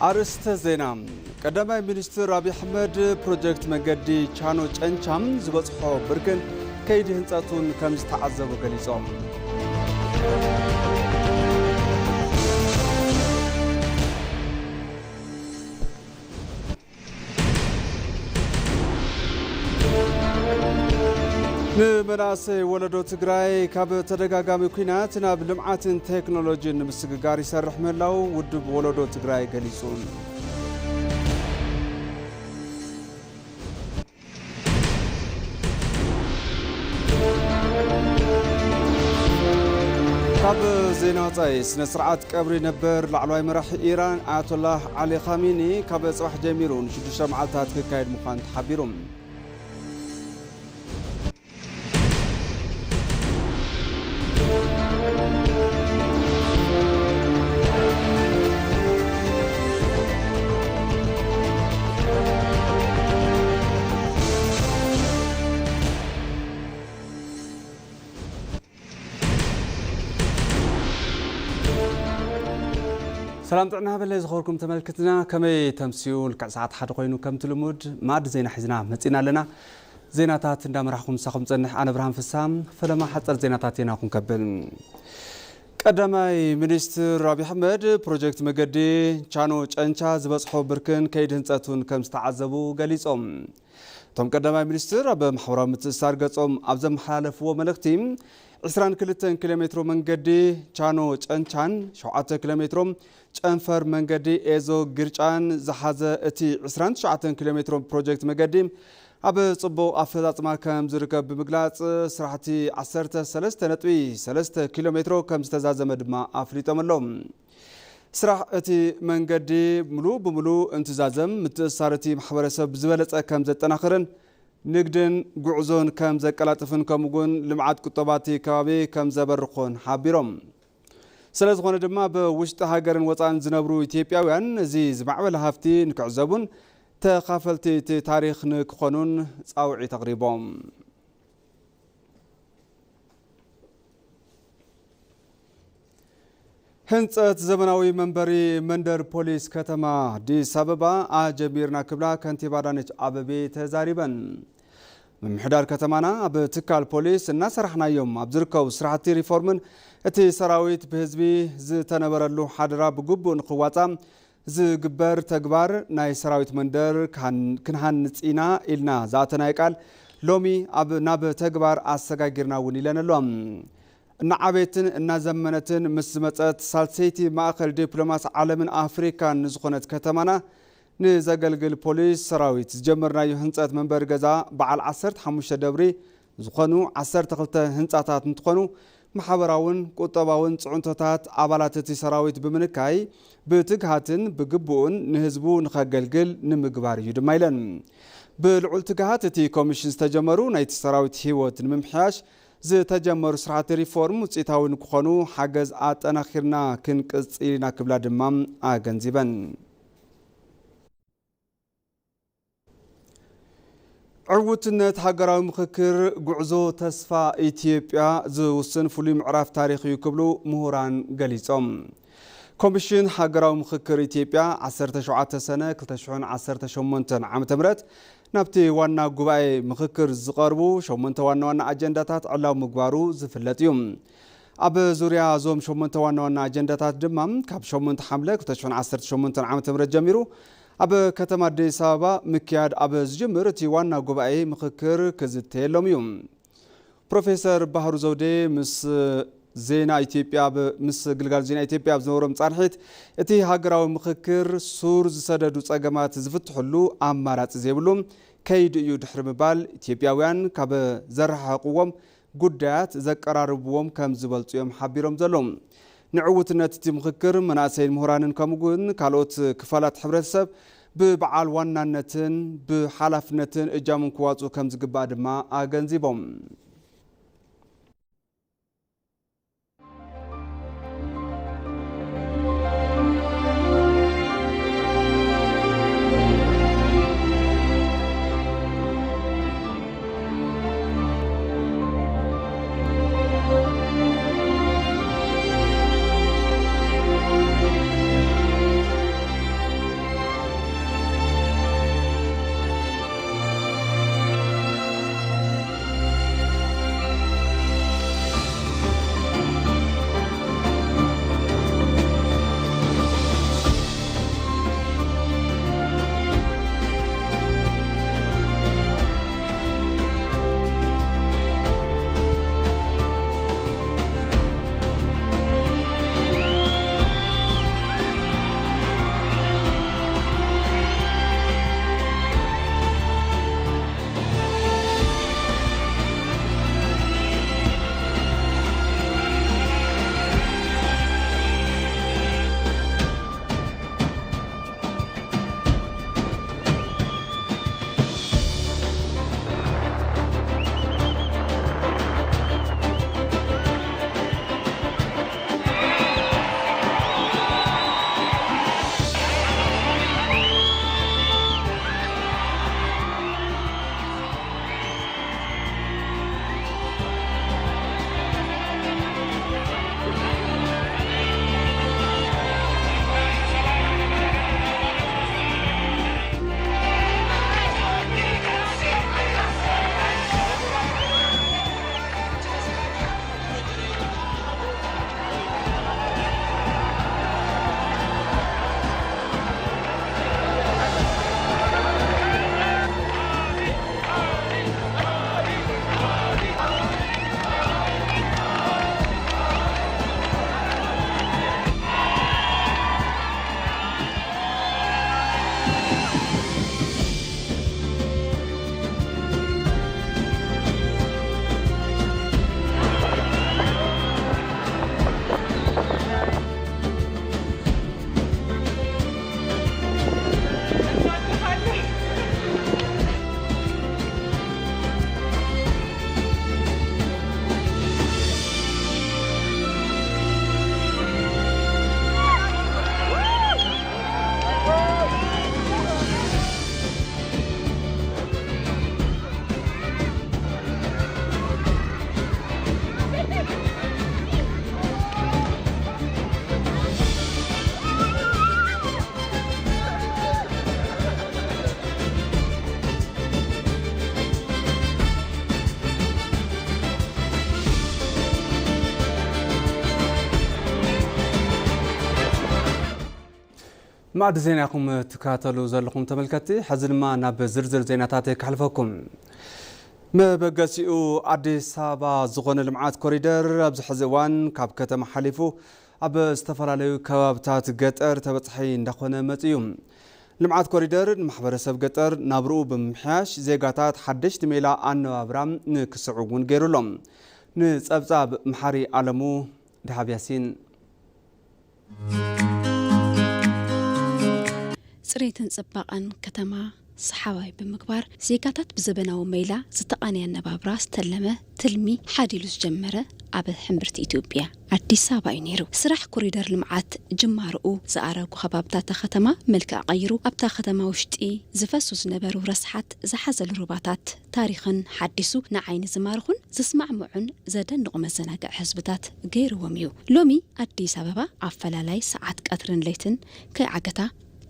ኣርእስተ ዜና። ቀዳማይ ሚኒስትር ኣብይ ኣሕመድ ፕሮጀክት መንገዲ ቻኖ ጨንቻ ዝበጽሖ ብርክን ከይዲ ህንጸቱን ከም ዝተዓዘቡ ገሊጾም። ንመናእሰይ ወለዶ ትግራይ ካብ ተደጋጋሚ ኲናት ናብ ልምዓትን ቴክኖሎጂን ንምስግጋር ይሰርሕ ምህላው ውድብ ወለዶ ትግራይ ገሊጹ። ካብ ዜና ወጻኢ፣ ስነ ስርዓት ቀብሪ ነበር ላዕለዋይ መራሒ ኢራን ኣያቶላህ ዓሊ ኻሚኒ ካብ ጽባሕ ጀሚሩ ንሽዱሽተ መዓልታት ክካየድ ምዃኑ ተሓቢሩ። ሰላም ጥዕና በለ ዝኸበርኩም ተመልክትና፣ ከመይ ተምስዩ? ልክዕ ሰዓት ሓደ ኮይኑ ከምቲ ልሙድ መኣዲ ዜና ሒዝና መጺና ኣለና። ዜናታት እንዳመራሕኩም ምሳኹም ጸንሕ ኣነ ብርሃን ፍሳ። ፈለማ ሓጸር ዜናታት ዜናኹም ከብል። ቀዳማይ ሚኒስትር ኣብይ ኣሕመድ ፕሮጀክት መገዲ ቻኖ ጨንቻ ዝበጽሖ ብርክን ከይዲ ህንጸቱን ከም ዝተዓዘቡ ገሊጾም። እቶም ቀዳማይ ሚኒስትር ኣብ ማሕበራዊ ምትእስሳር ገጾም ኣብ ዘመሓላለፍዎ መልእኽቲ፣ ዕስራን ክልተን ኪሎ ሜትሮ መንገዲ ቻኖ ጨንቻን ሸውዓተ ኪሎ ሜትሮ ጨንፈር መንገዲ ኤዞ ግርጫን ዝሓዘ እቲ ዕስራን ትሽዓተን ኪሎ ሜትሮ ፕሮጀክት መገዲ ኣብ ጽቡቕ ኣፈጻጽማ ከም ዝርከብ ብምግላጽ፣ ስራሕቲ ዓሰርተ ሰለስተ ነጥቢ ሰለስተ ኪሎ ሜትሮ ከም ዝተዛዘመ ድማ ኣፍሊጦም ኣለዉ። ስራሕ እቲ መንገዲ ምሉእ ብምሉእ እንትዛዘም፣ ምትእስሳር እቲ ማሕበረሰብ ዝበለጸ ከም ዘጠናኽርን ንግድን ጉዕዞን ከም ዘቀላጥፍን፣ ከምኡ እውን ልምዓት ቁጠባ እቲ ከባቢ ከም ዘበርኾን ሓቢሮም። ስለ ዝኾነ ድማ፣ ብውሽጢ ሃገርን ወጻእን ዝነብሩ ኢትዮጵያውያን እዚ ዝማዕበለ ሃፍቲ ንክዕዘቡን ተኻፈልቲ እቲ ታሪኽ ንክኾኑን ጻውዒት ኣቕሪቦም። ህንጸት ዘመናዊ መንበሪ መንደር ፖሊስ ከተማ ኣዲስ ኣበባ ኣጀሚርና ክብላ ከንቲባ ኣዳነች ኣበቤ ተዛሪበን። ምምሕዳር ከተማና ኣብ ትካል ፖሊስ እናሰራሕናዮም ኣብ ዝርከቡ ስራሕቲ ሪፎርምን እቲ ሰራዊት ብህዝቢ ዝተነበረሉ ሓደራ ብግቡእ ንኽዋጻእ ዝግበር ተግባር ናይ ሰራዊት መንደር ክሃን-፣ ክንሃንጽ ኢና ኢልና ዝኣተናዮ ቃል ሎሚ ኣብ፣ ናብ ተግባር ኣሰጋጊርና እውን ኢለን ኣለዋ። እናዓበየትን እናዘመነትን ምስ ዝመጸት ሳልሰይቲ ማእከል ዲፕሎማሲ ዓለምን ኣፍሪካን ንዝኾነት ከተማና ንዘገልግል ፖሊስ ሰራዊት ዝጀመርናዮ ህንጸት መንበሪ ገዛ በዓል ዓሰርተ ሓሙሽተ ደብሪ ዝኾኑ ዓሰርተ ክልተ ህንጻታት እንትኾኑ፣ ማሕበራውን ቁጠባውን ጽዕንቶታት ኣባላት እቲ ሰራዊት ብምንካይ ብትግሃትን ብግቡእን ንህዝቡ ንኸገልግል ንምግባር እዩ ድማ ኢለን። ብልዑል ትግሃት እቲ ኮሚሽን ዝተጀመሩ ናይቲ ሰራዊት ህይወት ንምምሕያሽ ዝተጀመሩ ስራሕቲ ሪፎርም ውፅኢታዊ ንክኾኑ ሓገዝ ኣጠናኺርና ክንቅፅል ኢና ክብላ ድማ ኣገንዚበን። ዕውትነት ሃገራዊ ምኽክር ጉዕዞ ተስፋ ኢትዮጵያ ዝውስን ፍሉይ ምዕራፍ ታሪኽ እዩ ክብሉ ምሁራን ገሊጾም። ኮሚሽን ሃገራዊ ምኽክር ኢትዮጵያ ዓሰርተ ሸውዓተ ሰነ ክልተ ሽሕን ዓሰርተ ሸሞንተን ዓመተ ምህረት ናብቲ ዋና ጉባኤ ምኽክር ዝቐርቡ ሸሞንተ ዋና ዋና ኣጀንዳታት ዕላዊ ምግባሩ ዝፍለጥ እዩ። ኣብ ዙርያ እዞም ሸሞንተ ዋና ዋና ኣጀንዳታት ድማ ካብ ሸሞንተ ሓምለ ክልተ ሽሕን ዓሰርተ ሸሞንተን ዓመተ ምህረት ጀሚሩ ኣብ ከተማ ኣዲስ ኣበባ ምክያድ ኣብ ዝጅምር እቲ ዋና ጉባኤ ምኽክር ክዝተየሎም እዩ። ፕሮፌሰር ባህሩ ዘውዴ ምስ ዜና ኢትዮጵያ ኣብ፣ ምስ ግልጋሎት ዜና ኢትዮጵያ ኣብ ዝነበሮም ጻንሒት፣ እቲ ሃገራዊ ምኽክር ሱር ዝሰደዱ ጸገማት ዝፍትሕሉ ኣማራጺ ዘይብሉ ከይዲ እዩ ድሕሪ ምባል፣ ኢትዮጵያውያን ካብ ዘረሓሕቕዎም ጉዳያት ዘቀራርብዎም ከም ዝበልጹ እዮም ሓቢሮም ዘለዉ። ንዕውትነት እቲ ምኽክር መናእሰይን ምሁራንን ከምኡ እውን ካልኦት ክፋላት ሕብረተሰብ ብበዓል ዋናነትን ብሓላፍነትን እጃሞም ክዋፅኡ ከም ዝግባእ ድማ ኣገንዚቦም። ማዕዲ ዜናኹም ትከታተሉ ዘለኹም ተመልከትቲ፣ ሕዚ ድማ ናብ ዝርዝር ዜናታት ከሕልፈኩም። መበገሲኡ ኣዲስ ኣበባ ዝኾነ ልምዓት ኮሪደር ኣብዚ ሕዚ እዋን ካብ ከተማ ሓሊፉ ኣብ ዝተፈላለዩ ከባብታት ገጠር ተበፃሒ እንዳኾነ መፂኡ። ልምዓት ኮሪደር ንማሕበረሰብ ገጠር ናብርኡ ብምምሕያሽ ዜጋታት ሓደሽቲ ሜላ ኣነባብራ ንክስዕቡ እውን ገይሩ ኣሎ። ንፀብፃብ መሓሪ ኣለሙ ደሃብ ያሲን። ፅሬትን ፅባቐን ከተማ ሰሓባይ ብምግባር ዜጋታት ብዘበናዊ መይላ ዝተቓነየ ኣነባብራ ዝተለመ ትልሚ ሓዲሉ ዝጀመረ ኣብ ሕምብርቲ ኢትዮጵያ ኣዲስ ኣበባ እዩ ነይሩ። ስራሕ ኮሪደር ልምዓት ጅማርኡ ዝኣረጉ ከባብታት ከተማ መልክዕ ቀይሩ ኣብታ ከተማ ውሽጢ ዝፈሱ ዝነበሩ ረስሓት ዝሓዘሉ ሩባታት ታሪኽን ሓዲሱ ንዓይኒ ዝማርኹን ዝስማዕምዑን ዘደንቑ መዘናግዒ ህዝብታት ገይርዎም እዩ። ሎሚ ኣዲስ ኣበባ ኣፈላላይ ሰዓት ቀትርን ለይትን ከይዓገታ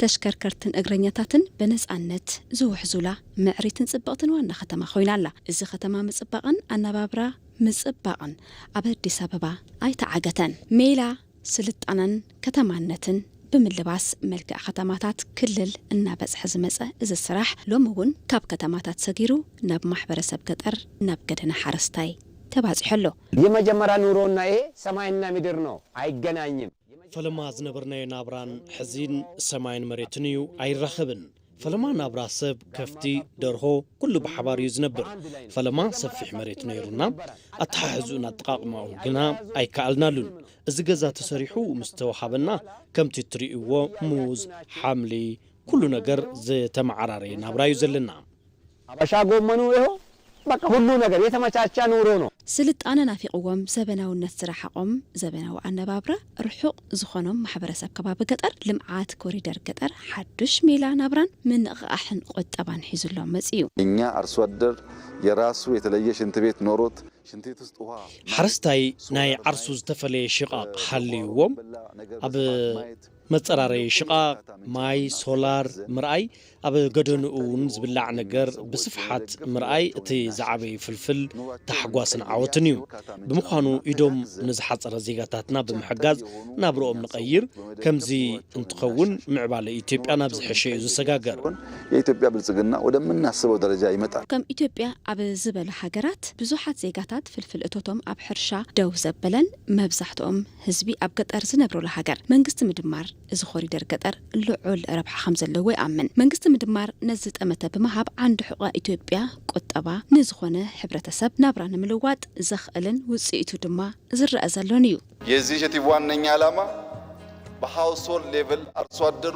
ተሽከርከርትን እግረኛታትን ብነፃነት ዝውሕዙላ ምዕሪትን ፅብቕትን ዋና ከተማ ኮይና ኣላ። እዚ ከተማ ምፅባቕን ኣነባብራ ምፅባቕን ኣብ ኣዲስ ኣበባ ኣይተዓገተን። ሜላ ስልጣነን ከተማነትን ብምልባስ መልክዕ ከተማታት ክልል እናበፅሐ ዝመፀ እዚ ስራሕ ሎሚ እውን ካብ ከተማታት ሰጊሩ ናብ ማሕበረሰብ ገጠር ናብ ገደና ሓረስታይ ተባፂሑ ኣሎ። የመጀመሪያ ኑሮና ይሄ ሰማይና ምድር ነው፣ አይገናኝም። ፈለማ ዝነበርናዮ ናብራን ሕዚን ሰማይን መሬትን እዩ፣ ኣይራኸብን። ፈለማ ናብራ ሰብ፣ ከፍቲ፣ ደርሆ፣ ኩሉ ብሓባር እዩ ዝነብር። ፈለማ ሰፊሕ መሬት ነይሩና፣ ኣተሓሕዝኡን ኣጠቓቕማኡን ግና ኣይከኣልናሉን። እዚ ገዛ ተሰሪሑ ምስ ተወሃበና ከምቲ እትርእይዎ ሙዝ፣ ሓምሊ፣ ኩሉ ነገር ዝተመዓራረየ ናብራ እዩ ዘለና። ሀበሻ ጎመኑ ይኸው በቃ ሁሉ ነገር የተመቻቸ ኑሮ ነው። ስልጣነ ናፊቕዎም ዘበናውነት ዝረሓቖም ዘበናዊ ኣነባብራ ርሑቕ ዝኾኖም ማሕበረሰብ ከባቢ ገጠር ልምዓት ኮሪደር ገጠር ሓዱሽ ሜላ ናብራን ምንቕቓሕን ቁጠባን ሒዙሎም መፂኡ። እኛ አርሶ አደር የራሱ የተለየ ሽንት ቤት ኖሮት ሽንት ቤት ውስጥ ውሃ ሓረስታይ ናይ ዓርሱ ዝተፈለየ ሽቓቕ ሃልይዎም ኣብ መፀራረዪ ሽቓቕ ማይ ሶላር ምርኣይ ኣብ ገደንኡ እውን ዝብላዕ ነገር ብስፍሓት ምርኣይ እቲ ዝዓበየ ፍልፍል ታሕጓስን ዓወትን እዩ። ብምዃኑ ኢዶም ንዝሓፀረ ዜጋታትና ብምሕጋዝ ናብርኦም ንቐይር። ከምዚ እንትኸውን ምዕባለ ኢትዮጵያ ናብ ዝሐሸ እዩ ዝሰጋገር። የኢትዮጵያ ብልፅግና ወደምናስበው ደረጃ ይመጣል። ከም ኢትዮጵያ ኣብ ዝበሉ ሃገራት ብዙሓት ዜጋታት ፍልፍል እቶቶም ኣብ ሕርሻ ደው ዘበለን መብዛሕትኦም ህዝቢ ኣብ ገጠር ዝነብሩላ ሃገር መንግስቲ ምድማር እዚ ኮሪደር ገጠር ልዑል ረብሓ ከም ዘለዎ ይኣምን። መንግስቲ ምድማር ነዚ ጠመተ ብምሃብ ዓንዲ ሕቖ ኢትዮጵያ ቁጠባ ንዝኾነ ሕብረተሰብ ናብራ ንምልዋጥ ዘኽእልን ውፅኢቱ ድማ ዝረኣ ዘሎን እዩ። የዚ ኢኒሼቲቭ ዋነኛ ዓላማ በ household level አርሶ አደሩ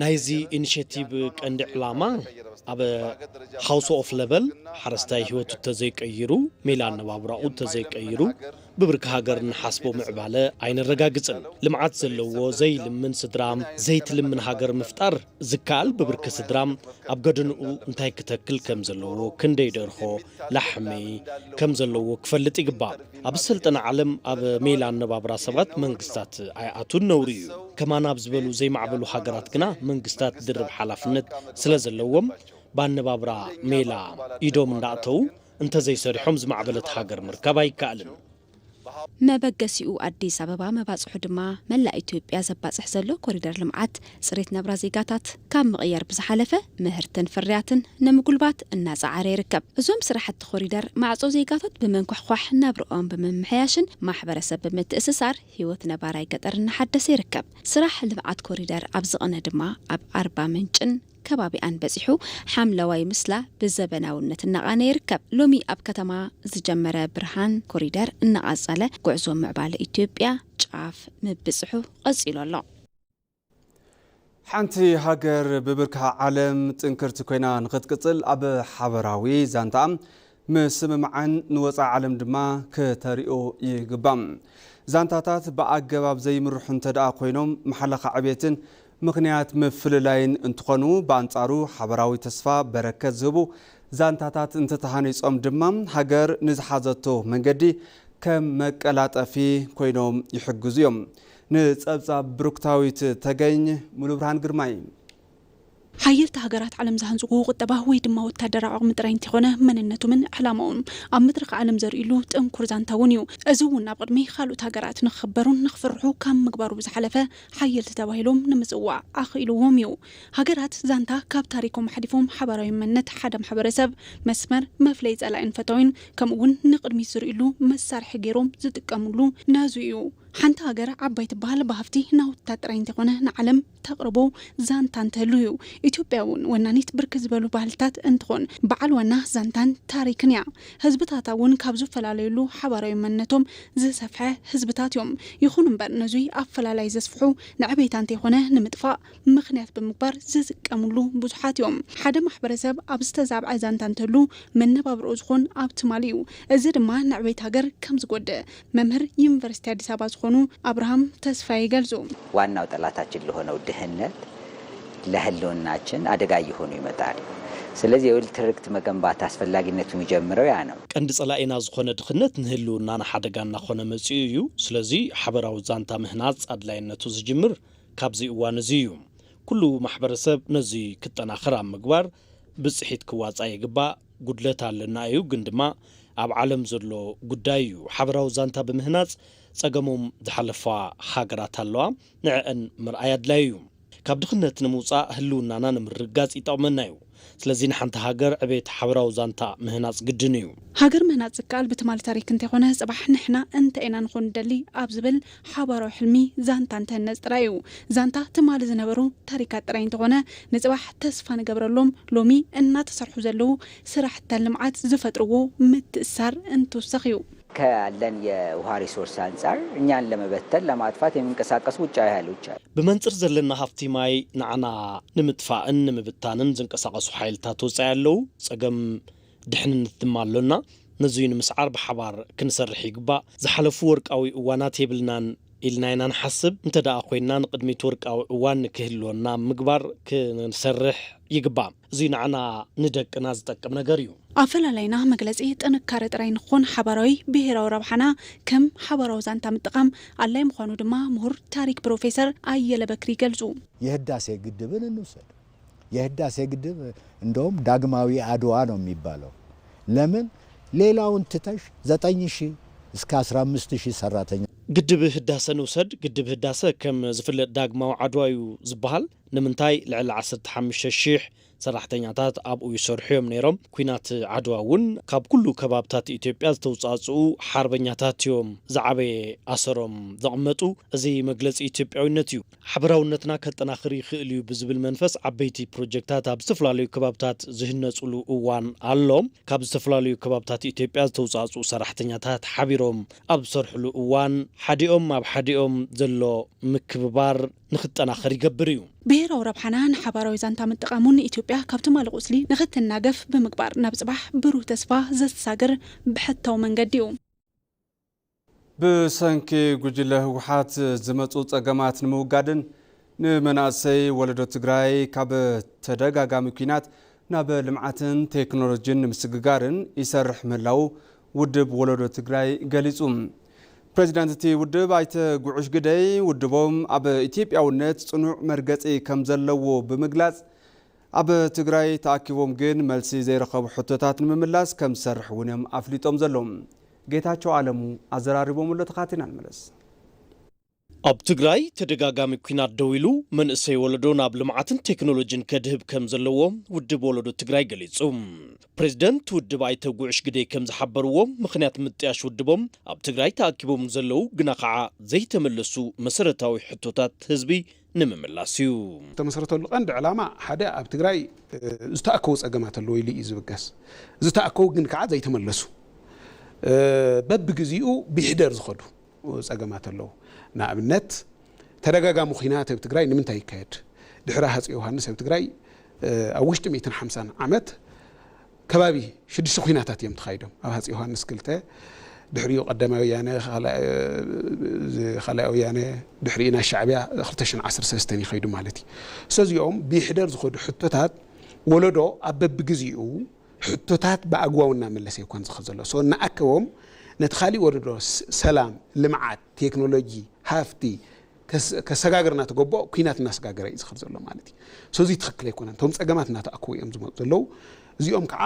ናይዚ ኢኒሼቲቭ ቀንዲ ዕላማ ኣብ house of level ሓረስታይ ህይወቱ ተዘይቀይሩ፣ ሜላ ኣነባብራኡ ተዘይቀይሩ፣ ብብርኪ ሃገር እንሓስቦ ምዕባለ ኣይነረጋግፅን። ልምዓት ዘለዎ ዘይልምን ስድራ፣ ዘይትልምን ሃገር ምፍጣር ዝከኣል ብብርኪ ስድራ ኣብ ገደንኡ እንታይ ክተክል ከም ዘለዎ፣ ክንደይ ደርሆ፣ ላሕሚ፣ ከም ዘለዎ ክፈልጥ ይግባእ። ኣብ ዝሰልጠነ ዓለም ኣብ ሜላ ኣነባብራ ሰባት መንግስታት ኣይኣቱን ነውሪ እዩ። ከማና ኣብ ዝበሉ ዘይማዕበሉ ሃገራት ግና መንግስታት ድርብ ሓላፍነት ስለ ዘለዎም ብኣነባብራ ሜላ ኢዶም እንዳእተዉ እንተዘይሰሪሖም ዝማዕበለት ሃገር ምርካብ ኣይከኣልን። መበገሲኡ ኣዲስ ኣበባ መባፅሑ ድማ መላእ ኢትዮጵያ ዘባፅሕ ዘሎ ኮሪደር ልምዓት ፅሬት ናብራ ዜጋታት ካብ ምቕያር ብዝሓለፈ ምህርትን ፍርያትን ንምጉልባት እናፀዓረ ይርከብ። እዞም ስራሕቲ ኮሪደር ማዕፆ ዜጋታት ብምንኳሕኳሕ ናብርኦም ብምምሕያሽን ማሕበረሰብ ብምትእስሳር ህይወት ነባራይ ገጠር እናሓደሰ ይርከብ። ስራሕ ልምዓት ኮሪደር ኣብ ዝቕነ ድማ ኣብ ኣርባ ምንጭን ከባቢኣን በፂሑ ሓምለዋይ ምስላ ብዘበናውነት እናቓነ ይርከብ። ሎሚ ኣብ ከተማ ዝጀመረ ብርሃን ኮሪደር እናቐፀለ ጉዕዞ ምዕባለ ኢትዮጵያ ጫፍ ምብፅሑ ቀፂሉ ኣሎ። ሓንቲ ሃገር ብብርኪ ዓለም ጥንክርቲ ኮይና ንኽትቅፅል ኣብ ሓበራዊ ዛንታኣ ምስምማዕን ንወፃኢ ዓለም ድማ ክተሪኦ ይግባእ። ዛንታታት ብኣገባብ ዘይምርሑ እንተደኣ ኮይኖም መሓለኻ ዕቤትን ምኽንያት ምፍልላይን እንትኾኑ፣ ብኣንፃሩ ሓበራዊ ተስፋ በረከት ዝህቡ ዛንታታት እንተተሃኒፆም ድማ ሃገር ንዝሓዘቶ መንገዲ ከም መቀላጠፊ ኮይኖም ይሕግዙ እዮም። ንፀብፃብ ብሩክታዊት ተገኝ ሙሉብርሃን ግርማይ። ሓየልቲ ሃገራት ዓለም ዝሃንጽዎ ቁጠባ ወይ ድማ ወታደራዊ ዓቕሚ ጥራይ እንተይኮነ፣ መንነቶምን ዕላማኦም ኣብ መድረኽ ዓለም ዘርእሉ ጥንኩር ዛንታ እውን እዩ። እዚ እውን ኣብ ቅድሚ ካልኦት ሃገራት ንኽኽበሩን ንኽፍርሑ ካብ ምግባሩ ብዝሓለፈ፣ ሓየልቲ ተባሂሎም ንምጽዋዕ ኣኽኢልዎም እዩ። ሃገራት ዛንታ ካብ ታሪኮም ኣሕሊፎም ሓባራዊ መንነት ሓደ ማሕበረሰብ፣ መስመር፣ መፍለይ ጸላኢን ፈታዊን፣ ከምኡ እውን ንቕድሚት ዝርእሉ መሳርሒ ገይሮም ዝጥቀምሉ ነዙ እዩ። ሓንቲ ሃገር ዓባይ ትበሃል ብሃፍቲ ናውታ ጥራይ እንተይኮነ ንዓለም ተቕርቦ ዛንታ እንተህሉ እዩ። ኢትዮጵያ እውን ወናኒት ብርክት ዝበሉ ባህልታት እንትኾን በዓል ዋና ዛንታን ታሪክን እያ። ህዝብታታ እውን ካብ ዝፈላለዩሉ ሓባራዊ መንነቶም ዝሰፍሐ ህዝብታት እዮም። ይኹን እምበር ነዙይ ኣፈላላይ ዘስፍሑ ንዕቤታ እንተይኮነ ንምጥፋእ ምኽንያት ብምግባር ዝጥቀምሉ ብዙሓት እዮም። ሓደ ማሕበረሰብ ኣብ ዝተዛብዐ ዛንታ እንተህሉ መነባብርኡ ዝኾን ኣብ ትማሊ እዩ። እዚ ድማ ንዕቤት ሃገር ከም ዝጎድእ መምህር ዩኒቨርሲቲ ኣዲስ ኣበባ ዝኾኑ ኣብርሃም ተስፋዬ ይገልጹ። ዋናው ጠላታችን ለሆነው ድህነት ለህልውናችን አደጋ እየሆኑ ይመጣል። ስለዚህ የወል ትርክት መገንባት አስፈላጊነቱ የሚጀምረው ያ ነው። ቀንዲ ጸላኢና ዝኾነ ድኽነት ንህልውናና ሓደጋ እናኾነ መጺኡ እዩ። ስለዚ ሓበራዊ ዛንታ ምህናጽ ኣድላይነቱ ዝጅምር ካብዚ እዋን እዚ እዩ። ኩሉ ማሕበረሰብ ነዚ ክጠናኸር ኣብ ምግባር ብጽሒት ክዋጻእ ይግባእ። ጉድለት ኣለና እዩ፣ ግን ድማ ኣብ ዓለም ዘሎ ጉዳይ እዩ። ሓበራዊ ዛንታ ብምህናጽ ጸገሞም ዝሓለፋ ሃገራት ኣለዋ፣ ንዐአን ምርኣይ ኣድላዩ እዩ። ካብ ድኽነት ንምውጻእ ህልውናና ንምርግጋጽ ይጠቕመና እዩ። ስለዚ ንሓንቲ ሃገር ዕቤት ሓበራዊ ዛንታ ምህናጽ ግድን እዩ። ሃገር ምህናጽ ዝከኣል ብትማሊ ታሪክ እንተይኮነ ጽባሕ ንሕና እንታይ ኢና ንኾን ንደሊ ኣብ ዝብል ሓባራዊ ሕልሚ ዛንታ እንትህነጽ ጥራይ እዩ። ዛንታ ትማሊ ዝነበሩ ታሪካት ጥራይ እንተኾነ ንጽባሕ ተስፋ ንገብረሎም ሎሚ እናተሰርሑ ዘለዉ ስራሕቲ ልምዓት ዝፈጥርዎ ምትእሳር እንትውሰኽ እዩ። ካለን የውሃ ሪሶርስ አንጻር እኛን ለመበተን ለማጥፋት የሚንቀሳቀሱ ውጫዊ ኃይሎች አሉ። ብመንጽር ዘለና ሃፍቲ ማይ ንዓና ንምጥፋእን ንምብታንን ዝንቀሳቐሱ ሓይልታት ወጻኢ ኣለዉ። ጸገም ድሕንነት ድማ ኣሎና። ነዙይ ንምስዓር ብሓባር ክንሰርሕ ይግባእ። ዝሓለፉ ወርቃዊ እዋናት የብልናን ኢልና ኢና ንሓስብ። እንተ ደኣ ኮይንና ንቕድሚት ወርቃዊ እዋን ንክህልወና ምግባር ክንሰርሕ ይግባእ። እዙይ ንዓና ንደቅና ዝጠቅም ነገር እዩ። ኣፈላላይና መግለጺ ጥንካረ ጥራይ ንኾን ሓባራዊ ብሄራዊ ረብሓና ከም ሓባራዊ ዛንታ ምጥቓም ኣላይ ምዃኑ ድማ ምሁር ታሪክ ፕሮፌሰር ኣየለ በክሪ ይገልጹ። የህዳሴ ግድብን እንውሰድ። የህዳሴ ግድብ እንደውም ዳግማዊ አድዋ ነው የሚባለው። ለምን ሌላውን ትተሽ ዘጠኝ ሺህ እስከ አስራ አምስት ሺህ ሰራተኛ ግድብ ህዳሰ ንውሰድ። ግድብ ህዳሰ ከም ዝፍለጥ ዳግማዊ ዓድዋ እዩ ዝበሃል። ንምንታይ ልዕሊ ዓሰርተ ሓሙሽተ ሺሕ ሰራሕተኛታት ኣብኡ ይሰርሑ እዮም ነይሮም። ኲናት ዓድዋ እውን ካብ ኩሉ ከባብታት ኢትዮጵያ ዝተውፃፅኡ ሓርበኛታት እዮም ዝዓበየ ኣሰሮም ዘቕመጡ። እዚ መግለፂ ኢትዮጵያዊነት እዩ። ሓበራውነትና ከጠናኽር ይኽእል እዩ ብዝብል መንፈስ ዓበይቲ ፕሮጀክታት ኣብ ዝተፈላለዩ ከባብታት ዝህነፁሉ እዋን ኣሎ። ካብ ዝተፈላለዩ ከባብታት ኢትዮጵያ ዝተውፃፅኡ ሰራሕተኛታት ሓቢሮም ኣብ ዝሰርሕሉ እዋን ሓዲኦም ኣብ ሓዲኦም ዘሎ ምክብባር ንኽጠናኸር ይገብር እዩ። ብሄራዊ ረብሓና ንሓባራዊ ዛንታ ምጥቓሙ ንኢትዮጵያ ካብ ትማሊ ቁስሊ ንኽትናገፍ ብምግባር ናብ ፅባሕ ብሩህ ተስፋ ዘሰጋግር ብሕታዊ መንገዲ እዩ። ብሰንኪ ጉጅለ ህወሓት ዝመፁ ፀገማት ንምውጋድን ንመናእሰይ ወለዶ ትግራይ ካብ ተደጋጋሚ ኲናት ናብ ልምዓትን ቴክኖሎጂን ንምስግጋርን ይሰርሕ ምህላዉ ውድብ ወለዶ ትግራይ ገሊፁ። ፕሬዚዳንት እቲ ውድብ ኣይተ ጉዑሽ ግደይ ውድቦም ኣብ ኢትዮጵያውነት ፅኑዕ መርገፂ ከም ዘለዎ ብምግላፅ ኣብ ትግራይ ተኣኪቦም ግን መልሲ ዘይረኸቡ ሕቶታት ንምምላስ ከም ዝሰርሕ እውን እዮም ኣፍሊጦም ዘለዉ። ጌታቸው ኣለሙ ኣዘራሪቦም ኣሎ ተኻቲና ንመለስ። ኣብ ትግራይ ተደጋጋሚ ኲናት ደው ኢሉ መንእሰይ ወለዶ ናብ ልምዓትን ቴክኖሎጂን ከድህብ ከም ዘለዎ ውድብ ወለዶ ትግራይ ገሊጹ። ፕሬዝደንት ውድብ ኣይተ ጉዕሽ ግደይ ከም ዝሓበርዎ ምኽንያት ምጥያሽ ውድቦም ኣብ ትግራይ ተኣኪቦም ዘለዉ ግና ኸዓ ዘይተመለሱ መሰረታዊ ሕቶታት ህዝቢ ንምምላስ እዩ። ዝተመስረተሉ ቀንዲ ዕላማ ሓደ ኣብ ትግራይ ዝተኣከቡ ፀገማት ኣለዉ ኢሉ እዩ ዝብገስ። ዝተኣከቡ ግን ከዓ ዘይተመለሱ በብግዚኡ ብሕደር ዝኸዱ ፀገማት ኣለዉ። ንኣብነት ተደጋጋሚ ኹናት ኣብ ትግራይ ንምንታይ ይካየድ? ድሕሪ ሃፀይ ዮሃንስ ኣብ ትግራይ ኣብ ውሽጢ ሚእትን ሓምሳን ዓመት ከባቢ ሽዱሽተ ኹናታት እዮም ተኻይዶም። ኣብ ሃፀይ ዮሃንስ ክልተ፣ ድሕሪኡ ቀዳማይ ወያነ፣ ካልኣይ ወያነ፣ ድሕሪኡ ናይ ሻዕብያ ክልተ ሽሕን ዓሰርተ ሰለስተን ይኸይዱ ማለት እዩ። ሰዚኦም ብይሕደር ዝኸዱ ሕቶታት ወለዶ ኣብ በብግዚኡ ሕቶታት ብኣግባቡ እናመለሰ ይኮን ዝኸ ዘሎ። ሶ እናኣከቦም ነቲ ካሊእ ወለዶ ሰላም፣ ልምዓት፣ ቴክኖሎጂ፣ ሃፍቲ፣ ከሰጋግር እናተገበኦ ኩናት እናሰጋገረ እዩ ዝኸድ ዘሎ ማለት እዩ። ስለዚ ትኽክል ኣይኮነን። እቶም ፀገማት እናተኣከቡ እዮም ዝመፁ ዘለዉ። እዚኦም ከዓ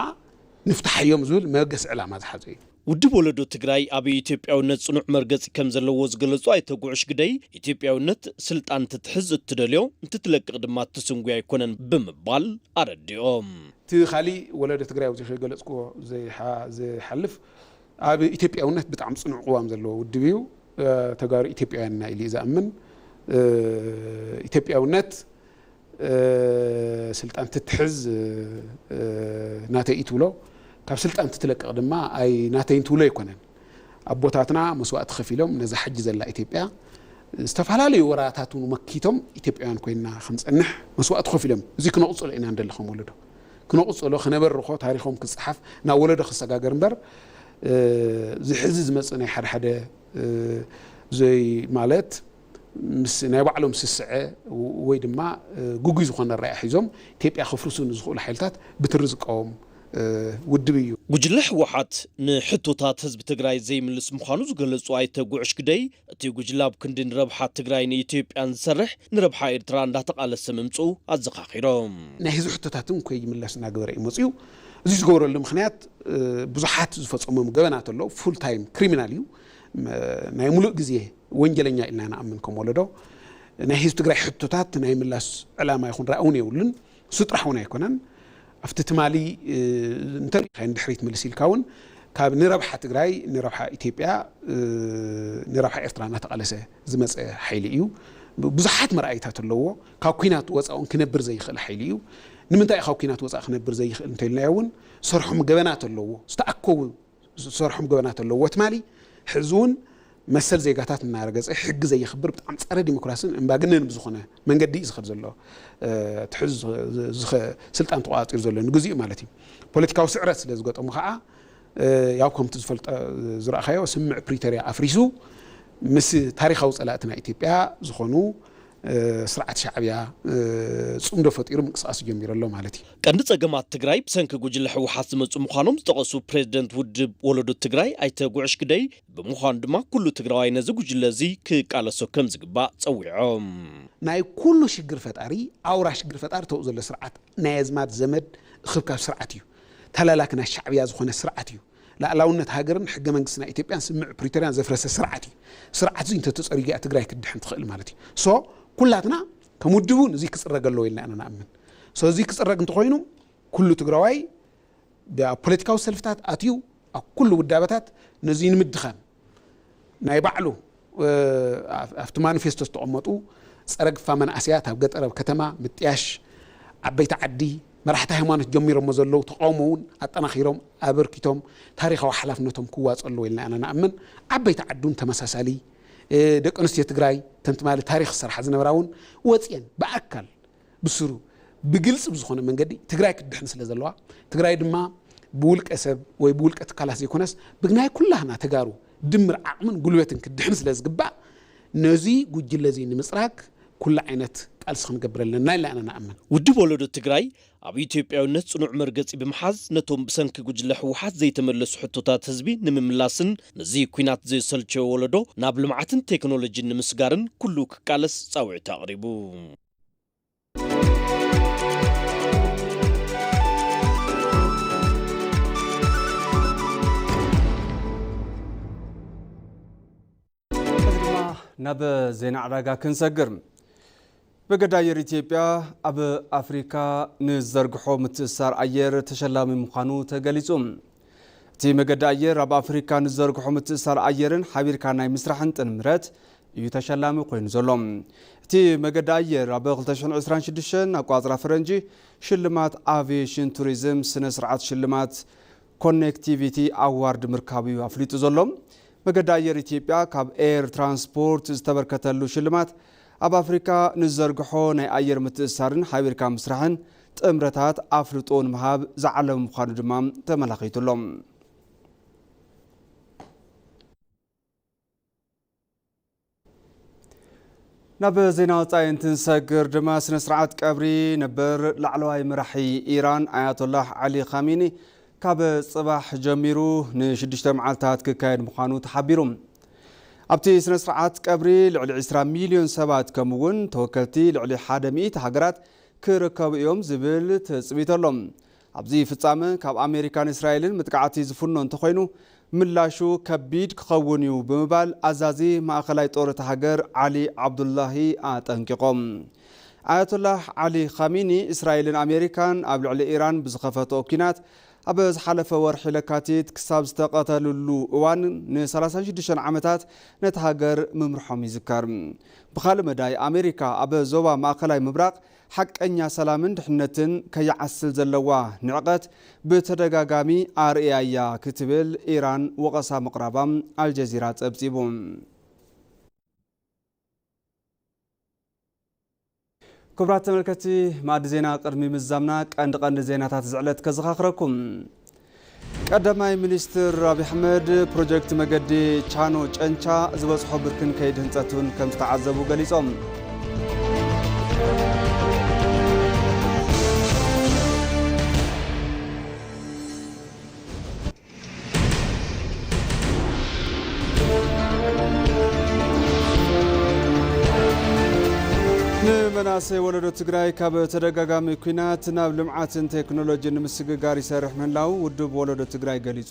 ንፍታሓዮም ዝብል መበገሲ ዕላማ ዝሓዘ እዩ። ውድብ ወለዶ ትግራይ ኣብ ኢትዮጵያውነት ጽኑዕ መርገጺ ከም ዘለዎ ዝገለጹ ኣይተ ጉዕሽ ግደይ፣ ኢትዮጵያውነት ስልጣን እንትትሕዝ እትደልዮ፣ እንትትለቅቕ ድማ እትስንጉዮ ኣይኮነን ብምባል ኣረዲኦም። እቲ ካሊእ ወለዶ ትግራይ ኣብዚ ከይገለጽክዎ ዝሓልፍ ኣብ ኢትዮጵያውነት ብጣዕሚ ጽኑዕ ቅዋም ዘለዎ ውድብ እዩ። ተጋሩ ኢትዮጵያውያን ኢና ኢሉ እዩ ዝኣምን። ኢትዮጵያውነት ስልጣን ትትሕዝ ናተይ እዩ ትብሎ፣ ካብ ስልጣን ትትለቅቕ ድማ ኣይ ናተይን ትብሎ ኣይኮነን። ኣቦታትና መስዋእቲ ከፊሎም ነዛ ሕጂ ዘላ ኢትዮጵያ ዝተፈላለዩ ወራታት እውን መኪቶም ኢትዮጵያውያን ኮይና ክንፀንሕ መስዋእቲ ከፊሎም፣ እዚ ክነቕፅሎ ኢና ንደሊ ከም ወለዶ ክነቕፅሎ ክነበርኾ ታሪኾም ክፀሓፍ ናብ ወለዶ ክሰጋገር እምበር ዝሕዚ ዝመፅእ ናይ ሓደ ሓደ ዘይ ማለት ምስ ናይ ባዕሎም ስስዐ ወይ ድማ ግጉይ ዝኾነ ራእይ ሒዞም ኢትዮጵያ ከፍርሱ ንዝኽእሉ ሓይልታት ብትሪ ዝቃወም ውድብ እዩ። ጉጅለ ህወሓት ንሕቶታት ህዝቢ ትግራይ ዘይምልስ ምዃኑ ዝገለጹ ኣይተ ጉዕሽ ግደይ፣ እቲ ጉጅለ ኣብ ክንዲ ንረብሓ ትግራይ ንኢትዮጵያን ዝሰርሕ ንረብሓ ኤርትራ እንዳተቓለሰ ምምፅኡ ኣዘኻኺሮም። ናይ ህዝቢ ሕቶታት እውን ከይምለስ እናገበረ እዩ መፅኡ። እዚ ዝገበረሉ ምክንያት ብዙሓት ዝፈፀሞም ገበናት ኣሎ። ፉል ታይም ክሪሚናል እዩ። ናይ ሙሉእ ግዜ ወንጀለኛ ኢልና ንኣምን ከም ወለዶ። ናይ ህዝቢ ትግራይ ሕቶታት ናይ ምላስ ዕላማ ይኹን ራእይ እውን የብሉን። እሱ ጥራሕ እውን ኣይኮነን። ኣብቲ ትማሊ እንተሪኢኻዮ ንድሕሪት ምልስ ኢልካ እውን ካብ ንረብሓ ትግራይ፣ ንረብሓ ኢትዮጵያ፣ ንረብሓ ኤርትራ እናተቓለሰ ዝመፀ ሓይሊ እዩ። ብዙሓት መርኣይታት ኣለዎ። ካብ ኩናት ወፃእ እውን ክነብር ዘይኽእል ሓይሊ እዩ። ንምንታይ እዩ ካብ ኩናት ወፃእ ክነብር ዘይኽእል እንተኢልናዮ እውን ሰርሖም ገበናት ኣለዎ። ዝተኣከቡ ዝሰርሖም ገበናት ኣለዎ። ትማሊ ሕዚ እውን መሰል ዜጋታት እናረገፀ ሕጊ ዘየኽብር ብጣዕሚ ፀረ ዲሞክራሲን እምባግንን ብዝኾነ መንገዲ እዩ ዝኸድ ዘሎ። እቲ ሕዚ ስልጣን ተቋፂሩ ዘሎ ንግዚኡ ማለት እዩ። ፖለቲካዊ ስዕረት ስለ ዝገጠሙ ከዓ ያው ከምቲ ዝፈልጦ ዝረእኻዮ ስምምዕ ፕሪቶርያ ኣፍሪሱ ምስ ታሪኻዊ ፀላእቲ ናይ ኢትዮጵያ ዝኾኑ ስርዓት ሻዕብያ ፅምዶ ፈጢሩ ምንቅስቃስ ጀሚሩ ኣሎ ማለት እዩ። ቀንዲ ጸገማት ትግራይ ብሰንኪ ጉጅለ ህወሓት ዝመጹ ምዃኖም ዝጠቐሱ ፕሬዝደንት ውድብ ወለዶ ትግራይ ኣይተ ጉዕሽ ግደይ፣ ብምዃኑ ድማ ኩሉ ትግራዋይ ነዚ ጉጅለ እዚ ክቃለሶ ከም ዝግባእ ጸዊዖም። ናይ ኩሉ ሽግር ፈጣሪ ኣውራ ሽግር ፈጣሪ ተው ዘሎ ስርዓት ናይ ኣዝማድ ዘመድ እኽብካብ ስርዓት እዩ። ተላላኪ ናይ ሻዕብያ ዝኾነ ስርዓት እዩ። ላዕላውነት ሃገርን ሕገ መንግስቲ ናይ ኢትዮጵያን ስምምዕ ፕሪቶርያን ዘፍረሰ ስርዓት እዩ። ስርዓት እዚ እንተተፀሪጉ እያ ትግራይ ክትድሕን ትኽእል ማለት እዩ። ሶ ኩላትና ከም ውድብ እውን እዚ ክፅረግ ኣለዎ ኢልና ኢና ንኣምን። ሶ እዚ ክፅረግ እንተኾይኑ ኩሉ ትግራዋይ ኣብ ፖለቲካዊ ሰልፍታት ኣትዩ ኣብ ኩሉ ውዳበታት ነዚ ንምድኻም ናይ ባዕሉ ኣብቲ ማኒፌስቶ ዝተቐመጡ ፀረ ግፋ መናእሰያት ኣብ ገጠር ኣብ ከተማ ምጥያሽ ዓበይቲ ዓዲ መራሕቲ ሃይማኖት ጀሚሮሞ ዘለዉ ተቃውሞ እውን ኣጠናኺሮም ኣበርኪቶም ታሪኻዊ ሓላፍነቶም ክዋፅኡ ኣለዎ ኢልና ኢና ንኣምን። ዓበይቲ ዓዲ እውን ተመሳሳሊ ደቂ ኣንስትዮ ትግራይ ተን ትማሊ ታሪኽ ዝሰርሓ ዝነበራ እውን ወፅየን ብኣካል ብስሩ ብግልፂ ብዝኾነ መንገዲ ትግራይ ክትድሕን ስለ ዘለዋ ትግራይ ድማ ብውልቀ ሰብ ወይ ብውልቀ ትካላት ዘይኮነስ ብናይ ኩላህና ተጋሩ ድምር ዓቕምን ጉልበትን ክትድሕን ስለ ዝግባእ ነዚ ጉጅለ እዚ ንምፅራግ ኩሉ ዓይነት ቃልሲ ክንገብር ኣለና ኢልና ኢና ንኣምን። ውድብ ወለዶ ትግራይ ኣብ ኢትዮጵያውነት ፅኑዕ መርገፂ ብምሓዝ ነቶም ብሰንኪ ጉጅለ ህወሓት ዘይተመለሱ ሕቶታት ህዝቢ ንምምላስን ነዚ ኲናት ዘየሰልቸዮ ወለዶ ናብ ልምዓትን ቴክኖሎጂን ንምስጋርን ኩሉ ክቃለስ ፃውዒት ኣቕሪቡ። እዚ ድማ ናብ ዜና ዕዳጋ ክንሰግር። መገዲ ኣየር ኢትዮጵያ ኣብ ኣፍሪካ ንዘርግሖ ምትእስሳር ኣየር ተሸላሚ ምዃኑ ተገሊጹ። እቲ መገዲ ኣየር ኣብ ኣፍሪካ ንዘርግሖ ምትእስሳር ኣየርን ሓቢርካ ናይ ምስራሕን ጥምረት እዩ ተሸላሚ ኮይኑ ዘሎ። እቲ መገዲ ኣየር ኣብ ክልተ ሽሕን ዕስራን ሽዱሽተን ኣቋፅራ ፈረንጂ ሽልማት ኣቪዬሽን ቱሪዝም ስነ ስርዓት ሽልማት ኮኔክቲቪቲ ኣዋርድ ምርካቡ እዩ ኣፍሊጡ ዘሎ። መገዲ ኣየር ኢትዮጵያ ካብ ኤር ትራንስፖርት ዝተበርከተሉ ሽልማት ኣብ ኣፍሪካ ንዘርግሖ ናይ ኣየር ምትእስሳርን ሓቢርካ ምስራሕን ጥምረታት ኣፍልጦ ንምሃብ ዝዓለመ ምዃኑ ድማ ተመላኺቱ ኣሎ። ናብ ዜና ወፃኢ እንትንሰግር ድማ ስነ ስርዓት ቀብሪ ነበር ላዕለዋይ መራሒ ኢራን ኣያቶላህ ዓሊ ኻሚኒ ካብ ፅባሕ ጀሚሩ ንሽዱሽተ መዓልታት ክካየድ ምዃኑ ተሓቢሩ። ኣብቲ ስነ ስርዓት ቀብሪ ልዕሊ ዕስራ ሚልዮን ሰባት ከምኡ እውን ተወከልቲ ልዕሊ ሓደ ሚእቲ ሃገራት ክርከቡ እዮም ዝብል ትጽቢት ኣሎ። ኣብዚ ፍጻመ ካብ ኣሜሪካን እስራኤልን መጥቃዕቲ ዝፍኖ እንተኾይኑ ምላሹ ከቢድ ክኸውን እዩ ብምባል ኣዛዚ ማእኸላይ ጦር እታ ሃገር ዓሊ ዓብዱላሂ ኣጠንቂቖም። ኣያቶላህ ዓሊ ኻሚኒ እስራኤልን ኣሜሪካን ኣብ ልዕሊ ኢራን ብዝኸፈትኦ ኲናት ኣብ ዝሓለፈ ወርሒ ለካቲት ክሳብ ዝተቐተልሉ እዋን ን ሰላሳን ሽዱሽተን ዓመታት ነታ ሃገር ምምርሖም ይዝከር። ብኻልእ መዳይ ኣሜሪካ ኣብ ዞባ ማእኸላይ ምብራቕ ሓቀኛ ሰላምን ድሕነትን ከይዓስል ዘለዋ ንዕቐት ብተደጋጋሚ ኣርእያ እያ ክትብል ኢራን ወቐሳ ምቕራባ ኣልጀዚራ ጸብጺቡ። ክቡራት ተመልከትቲ ማዕዲ ዜና ቅድሚ ምዛምና ቀንዲ ቀንዲ ዜናታት ዝዕለት ከዘኻኽረኩም። ቀዳማይ ሚኒስትር ኣብይ ኣሕመድ ፕሮጀክት መገዲ ቻኖ ጨንቻ ዝበፅሖ ብርክን ከይድ ህንፀት እውን ከም ዝተዓዘቡ ገሊፆም። ንመናእሰይ ወለዶ ትግራይ ካብ ተደጋጋሚ ኲናት ናብ ልምዓትን ቴክኖሎጂን ንምስግጋር ይሰርሕ ምህላው ውድብ ወለዶ ትግራይ ገሊጹ።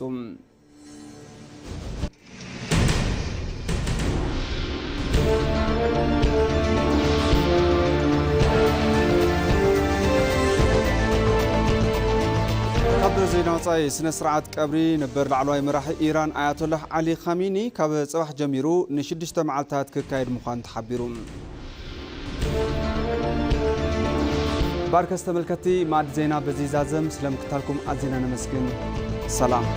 ካብ ዜና ወጻኢ፣ ስነ ስርዓት ቀብሪ ነበር ላዕለዋይ መራሒ ኢራን ኣያቶላህ ዓሊ ኻሚኒ ካብ ጽባሕ ጀሚሩ ንሽዱሽተ መዓልታት ክካየድ ምዃኑ ተሓቢሩ። ባርከስ ተመልከትቲ ማዕድ ዜና በዚ ዛዘም ስለምክታልኩም ኣዝና ነመስግን። ሰላም።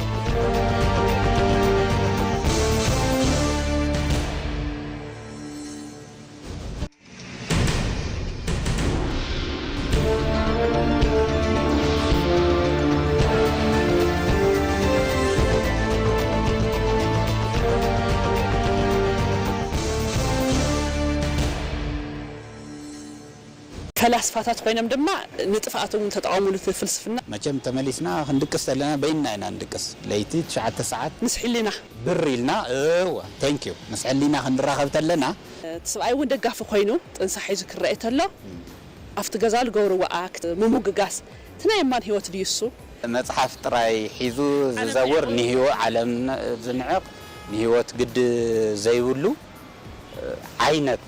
ፈላስፋታት ኮይኖም ድማ ንጥፍኣት እውን ተጠቐሙሉ እቲ ፍልስፍና። መቸም ተመሊስና ክንድቅስ ተለና በይንና ኢና ንድቅስ። ለይቲ ትሽዓተ ሰዓት ምስ ሕሊና። ብር ኢልና፣ እወ፣ thank you፣ ምስ ሕሊና ክንራኸብ ተለና። እቲ ሰብኣይ እውን ደጋፊ ኮይኑ ጥንሳ ሒዙ ክረአ ተሎ ኣብቲ ገዛ ዝገብርዎ ኣክት ምምጉጋስ እቲ ናይ እማን ህይወት ድዩ እሱ? መጽሓፍ ጥራይ ሒዙ ዝዘውር ንህይወ-፣ ዓለም ዝንዕቕ ንህይወት ግዲ ዘይብሉ ዓይነት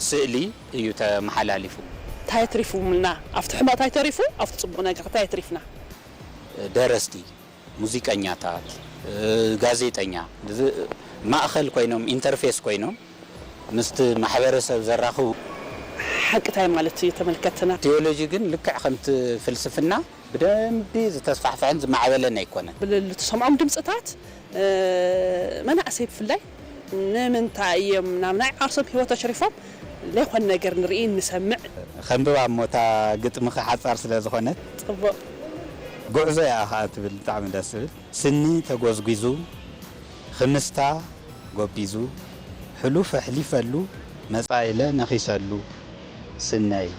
ስእሊ እዩ ተመሓላሊፉ። እንታይ ኣትሪፉምልና? ኣብቲ ሕማቕ እንታይ ተሪፉ? ኣብቲ ጽቡቕ ነገር እንታይ ኣትሪፍና? ደረስቲ፣ ሙዚቀኛታት፣ ጋዜጠኛ፣ እዚ ማእኸል ኮይኖም፣ ኢንተርፌስ ኮይኖም ምስቲ ማሕበረሰብ ዘራኽቡ። ሓቂ እንታይ ማለት እዩ ተመልከትና? ቴዎሎጂ ግን ልክዕ ከምቲ ፍልስፍና ብደንቢ ዝተስፋሕፍሐን ዝማዕበለን ኣይኮነን። ብልል ትሰምዖም ድምፅታት፣ እ፣ መናእሰይ ብፍላይ ንምንታይ እዮም ናብ ናይ ዓርሶም ህይወት ኣሽሪፎም ዘይኮን ነገር ንርኢ፣ ንሰምዕ? ከንብባ እሞ እታ ግጥምኺ ሓጻር ስለ ዝኾነት። ጽቡቕ። ጉዕዞ እያ ኸኣ ትብል፣ ብጣዕሚ ደስ ዝብል። ስኒ ተጎዝጒዙ፣ ኽምስታ ጎቢዙ፣ ሕሉፍ ኣሕሊፈሉ፣ መጻኢለ ነኺሰሉ፣ ስነይ።